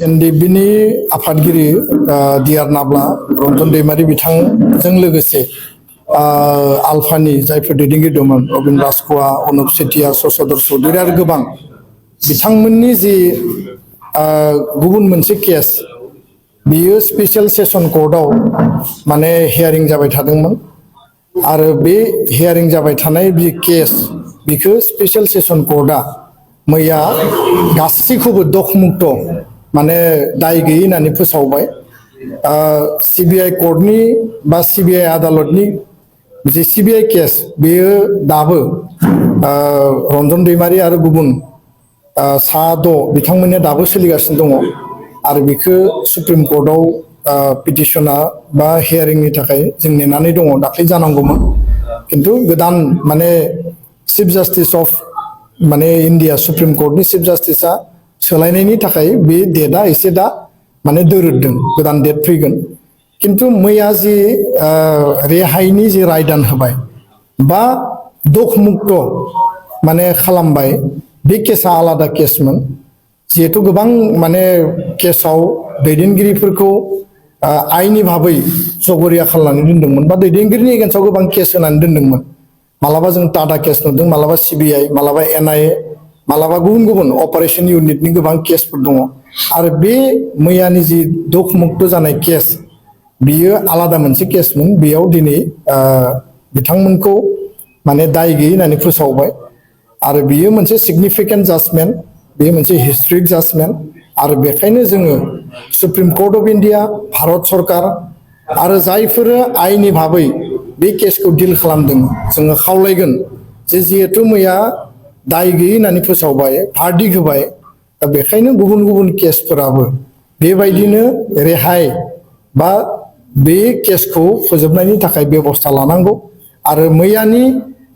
एनडिबिनि आफादगिरि डिआर नाब्ला रन्जन दैमारि बिथांजों लोगोसे आलफानि जायफोर दैदेनगिरि दंमोन अबिन राजख'वा अनुप सेतिया शशधर चौधुरी आरो गोबां बिथांमोननि जि गुबुन मोनसे केस बियो स्पेशल सेसन कर्टआव माने हियारिं जाबाय थादोंमोन आरो बे हियारिं जाबाय थानाय बि केस बिखौ स्पेशल सेसन कर्टआ मैया गासैखौबो दखमुक्त माने दाय गैयै होननानै फोसावबाय सिबिआइ कोर्टनि बा सिबिआइ आदालतनि जे सिबिआइ केस बेयो दाबो रन्जन दैमारि आरो गुबुन सा 6 बिथांमोननिया दाबो सोलिगासिनो दङ आरो बेखौ सुप्रिम कोर्टआव पिटिशना बा हियारिंनि थाखाय जों नेनानै दङ दाख्लै जानांगौमोन किन्तु गोदान माने चिफ जास्टिस अफ माने इंडिया सुप्रीम कोर्टनि चीफ जास्टिसा सोलायनायनि थाखाय बे डेटआ एसे दा माने दोरोदों गोदान डेट फैगोन किन्तु मैया जि रेहायनि जि रायदान होबाय बा दखमुक्त माने खालामबाय बे केसा आलादा केसमोन जिहेतु गोबां माने केसाव दैदेनगिरिफोरखौ आइनि भाबै जगरिया खालामनानै दोनदोंमोन बा दैदेनगिरिनि एगेन्स्टआव गोबां केस होनानै दोनदोंमोन मालाबा जों टाटा केस नुदों मालाबा सिबिआइ मालाबा एनआइए मालाबा गुबुन गुबुन अपारेशन इउनिटनि गोबां केसफोर दङ आरो बे मैयानि जि दखमुक्त जानाय केस बियो आलादा मोनसे केसमोन बेयाव दिनै बिथांमोनखौ माने दाय गैयै होननानै फोसावबाय आरो बियो मोनसे सिगनिफिकेन्ट जाजमेन्ट बेयो मोनसे हिस्ट्रिक जाजमेन्ट आरो बेखायनो जोङो supreme court of India Bharat सरकार आरो जायफोर आइनि भाबै बे केसखौ डिल खालामदों जोङो खावलायगोन जे जिहेतु मैया दाय गैयै होननानै फोसावबाय भार्डिक होबाय दा बेखायनो गुबुन गुबुन केसफोराबो बेबायदिनो रेहाय बा बे केसखौ फोजोबनायनि थाखाय बेबस्था लानांगौ आरो मैयानि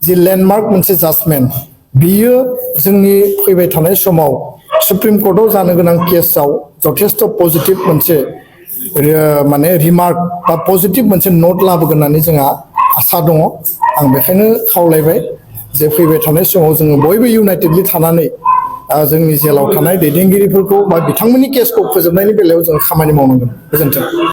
जि लेन्डमार्क मोनसे जाजमेन्ट बियो जोंनि फैबाय थानाय समाव सुप्रिम कोर्टआव जानो गोनां केसआव जथेस्थ पजिटिभ मोनसे माने रिमार्क बा पजिटिभ मोनसे नोट लाबोगोन होननानै जोंहा आसा दङ आं बेखायनो खावलायबाय जे फैबाय थानाय समाव जोङो बयबो इउनाइटेडलि थानानै जोंनि जेलाव थानाय दैदेनगिरिफोरखौ बा बिथांमोननि केसखौ फोजोबनायनि बेलायाव जों खामानि मावनांगोन गोजोन्थों।